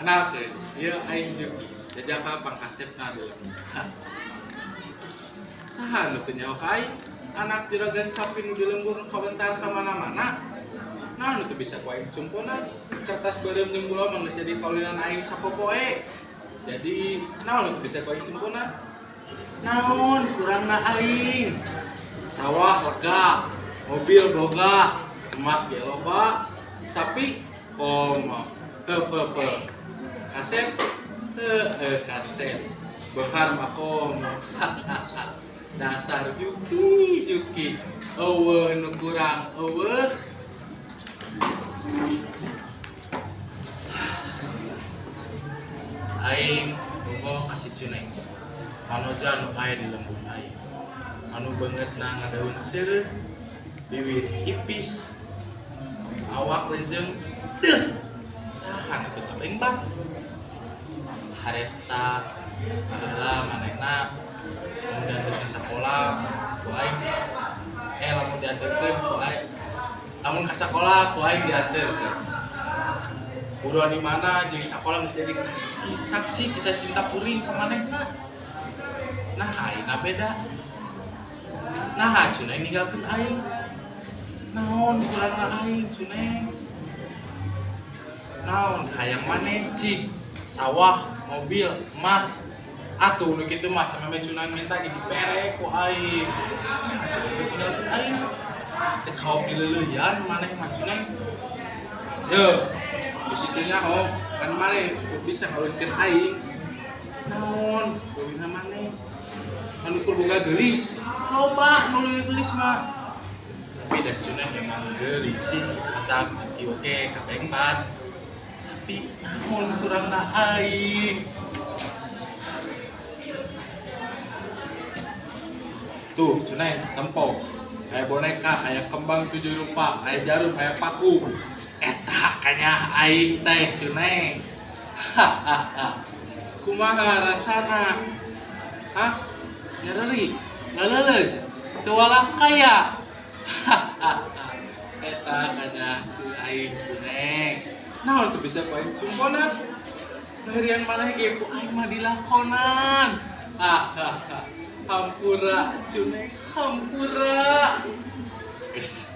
Kenalkeun, ieu aing Juki, jajaka pangkasepna di lembur. Saha nu teu nyaho ka aing? Anak juragan sapi nu di lembur nu kawentar ka mana-mana. Nah, nu teu bisa ku aing cumponan. Kertas beureum jeung gula mah geus jadi kaulinan aing sapopoe. Jadi, naon nu teu bisa ku aing cumponan? Naon kurangna aing? Sawah lega, mobil boga, emas ge loba, sapi komo, heup heup heup. Kasep, heueuh kasep. Beunghar mah komo. Dasar Juki, Juki. Eueuh nu kurang, eueuh. Aing bogoh ka si Cuneng. Manoja nu aya di lembur aing. Anu beungeutna ngadaeun seureuh, bibir ipis, awak lenjeng. Deuh. Saha nu teu kapengbat? Hareta baheula manehna lamun dianterkeun sakola ku aing, lamun dianterkeun ku aing, lamun ka sakola ku aing dianterkeun. Buruan di mana jeung sakola geus jadi saksi kisah cinta kuring ka manehna. Nah, ayeuna beda. Nah, Cuneng ninggalkeun aing. Naon kurangna aing, Cuneng? Naon hayang maneh cik? Sawah, mobil, emas. Atuh nu kitu mah sameme Cuneng minta ge dibere ku aing. Nah, Cuneng teh ninggalkeun aing. Teu kaop dileuleuyeuan maneh mah, Cuneng. Yo, di situ nyaho kan maneh bisa ngawinkeun aing. Naon leuwihna maneh? Anu kur boga geulis. Loba nu leuwih geulis mah. Tapi das Cuneng emang geulis sih, matak kieu oge kapengbat. Tapi naon kurangna aing? Tuh, Cuneng, tempo. Aya boneka, aya kembang tujuh rupa, aya jarum, aya paku. Eta kanya aing teh, Cuneng. Hahaha. Kumaha rasana? Hah? Nyereri? Ngaleuleus? Teu walah kaya? Hahaha. Eta kanya si aing, Cuneng. Naon teu bisa ku aing cumponan? Herian maneh ge ku aing mah dilakonan. Hahaha. Hampura, Cuneng, hampura. Geus.